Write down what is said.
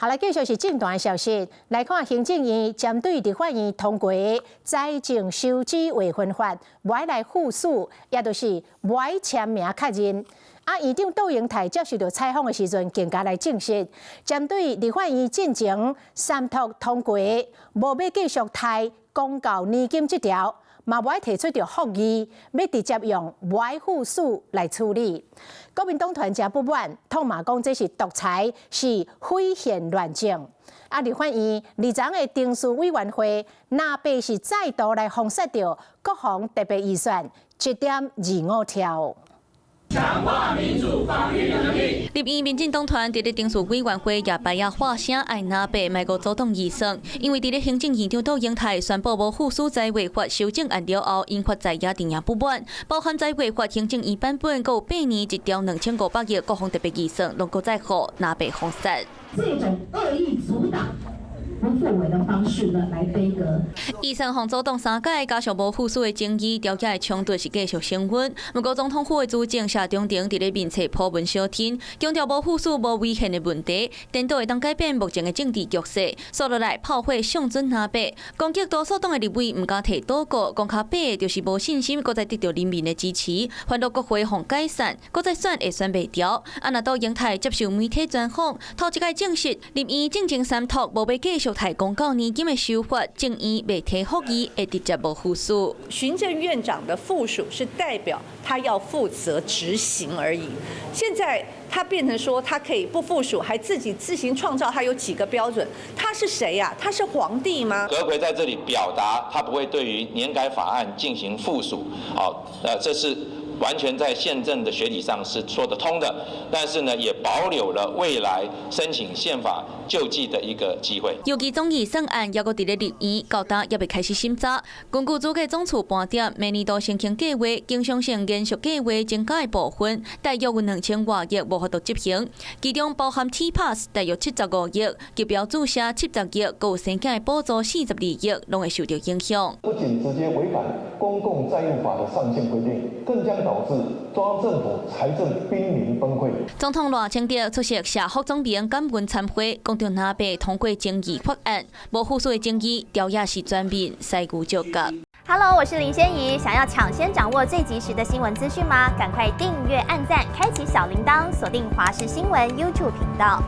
好來，繼續是政壇消息，來看行政院針對立法院通過財政收支劃分法，無愛來副署，也就是無愛簽名確認。啊，院長杜英泰接受著採訪的時陣，更加來證實，針對立法院進前三讀通過，無欲繼續提公告年金這條，嘛無愛提出著覆議，欲直接用無愛副署來處理。國民黨團誠不滿，痛罵講這是獨裁，是毀憲亂政。啊，立法院20的程序委員會，藍白是再度來封殺著國防特別預算1.25兆。強化民主防禦能力。立院民進黨團佇咧程序委員會也擺仔喊聲愛藍白莫閣阻擋預算，因為佇咧行政院長杜英泰宣布無副署財劃法修正案了後，引發在野陣營不滿，包含財劃法行政院版本，閣有八年1兆2500億國防特別預算，攏閣再予藍白封殺。這種惡意阻擋不作為的方式呢，來杯葛。預算予阻擋三擺，加上無副署的爭議，朝野的衝突是繼續升溫。毋過總統府的資政謝長廷佇咧面冊 po 文相挺，強調無副署無違憲的問題，顛倒會當改變目前的政治局勢。煞落來炮火向準藍白，攻擊多數黨的立委毋敢提倒閣，講較白的就是無信心，閣再得著人民的支持，煩惱國會予解散，閣再選會選袂牢。啊，若杜英泰接受媒體專訪，頭一擺證實立院進前三讀無欲繼續提公告年金的修法，政院袂提覆議，會直接無副署。行政院長的副署是代表他要負責執行而已。現在他變成說他可以不副署，還自己自行創造，他有幾個標準？他是誰呀？他是皇帝嗎？閣揆在這裡表達，他不會對於年改法案進行副署。好，這是完全在憲政的學理上是說得通的，但是呢，也保留了未來申請憲法救濟的一個機會。尤其總預算案猶閣佇咧立院，到今猶未開始審查。根據主計總處盤點，明年度申請計畫、經常性延續計畫增加的部分，大約有2000外億無法度執行，其中包含 T-Pass 大約75億，疫苗注射70億，閣有生囝的補助42億，攏會受著影響。不僅直接違反公共債務法的上限規定，更將導致中央政府財政瀕臨崩潰。總統賴清德出席社福總盟感恩餐會，講著藍白通過爭議法案，無副署的爭議，朝野是全面師牛借角。 Hello，我是林仙怡，想要搶先掌握最及時的新聞資訊嗎？趕快訂閱、按讚、開啟小鈴鐺，鎖定華視新聞 YouTube 頻道。